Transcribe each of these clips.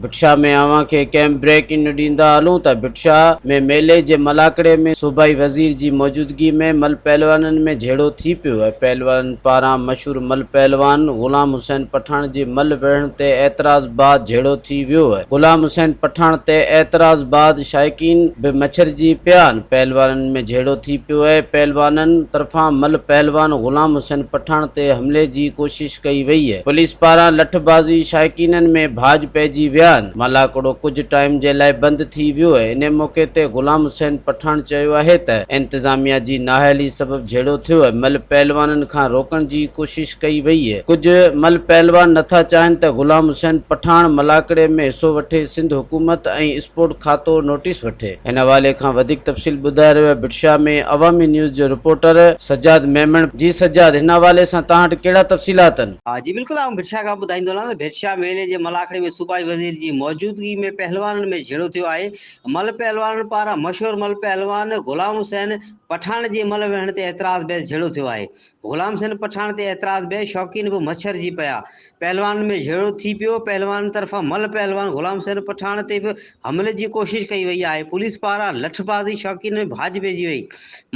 ڀٽشاهه ۾ اوهان کي ڪنهن بريڪ ان ڏيندا هلون ته ڀٽشاهه ۾ ميلي جي ملاکڙي ۾ صوبائي وزير جي موجودگي ۾ مل پهلوانن ۾ جهيڙو ٿي پيو ۽ پهلوانن پاران مشهور مل پهلوان غلام حسين پٺاڻ جي مل وڙهڻ تي اعتراض بعد جهيڙو ٿي ويو ۽ غلام حسين پٺاڻ تي اعتراض بعد شائقين به مڇرجي پيا آهن پهلوانن ۾ جهيڙو ٿي پيو ۽ پهلوانن طرفان مل پهلوان غلام حسين پٺاڻ تي حملي جي ڪوشش ڪئي وئي. پوليس پاران لٺبازي شائقينن ۾ ڀاڄ پئجي ويا آهن. ملاکڙو ڪجهه ٽائيم جي لاء بند ٿي ويو. ان موقعي تي غلام حسين پٺاڻ چيو آهي ته انتظاميا جي نااهلي سبب جهيڙو ٿيو. مل پهلوانن کان روڪڻ جي ڪوشش ڪئي وئي. ڪجهه مل پهلوان نٿا چاهين ته غلام حسين پٺاڻ ملاکڙي ۾ حصو وٺي سنڌ حڪومت ۽ اسپورٽ کاتو نوٽيس وٺي. ان حوالي کان وڌيڪ تفصيل ٻڌائي رهيو آهي ڀٽشاهه ۾ عوامي نيوز جو رپورٽر سجاد ميمڻ. جي سجاد هن حوالي سان توهان وٽ ڪهڙا تفصيلات آهن؟ جي بلڪل آئون ڀٽشاهه کان ٻڌائيندو هلان ته ڀٽشاهه ميلي جي ملاکڙي ۾ صوبائي وزير جي موجودگي ۾ پهلوانن ۾ جهيڙو ٿيو آهي مل پهلوانن پاران مشهور مل پهلوان غلام حسين پٺاڻ جي مل ويهڻ تي اعتراض بعد جهيڙو ٿيو آهي غلام حسين پٺاڻ تي اعتراض بعد شوقين به مڇرجي پيا پهلوانن ۾ جهيڙو ٿي پيو، پهلوانن طرفان ملهه پهلوان غلام حسين پٺاڻ تي به حملي جي ڪوشش ڪئي وئي آهي، پوليس پاران لٺبازي شوقينن ۾ ڀاڄ پئجي وئي،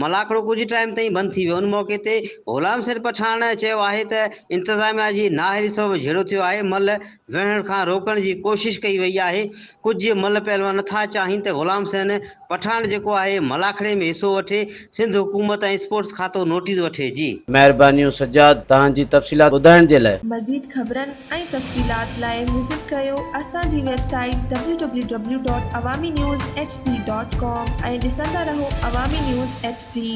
ملاکڙو ڪجهه ٽائيم تائين بند ٿي ويو، ان موقعي تي غلام حسين پٺاڻ چيو آهي ته انتظاميا جي نااهلي سبب جهيڙو ٿيو آهي، ملهه وڙهڻ کان روڪڻ جي ڪوشش ڪئي وئي آهي، ڪجهه ملهه پهلوان نٿا چاهين ته غلام حسين پٺاڻ جيڪو آهي ملاکڙي ۾ حصو وٺي، سنڌ حڪومت ۽ اسپورٽس کاتو نوٽيس وٺي، جي. مهربانيون سجاد توهان جي تفصيلات ٻڌائڻ جي لاء. مزيد خبرن ۽ تفصيلات لاء وزٽ ڪريو اسان جي website W W W dot Awami news H D dot com ۽ ڏسندا رهو عوامي نيوز ايڇ ڊي.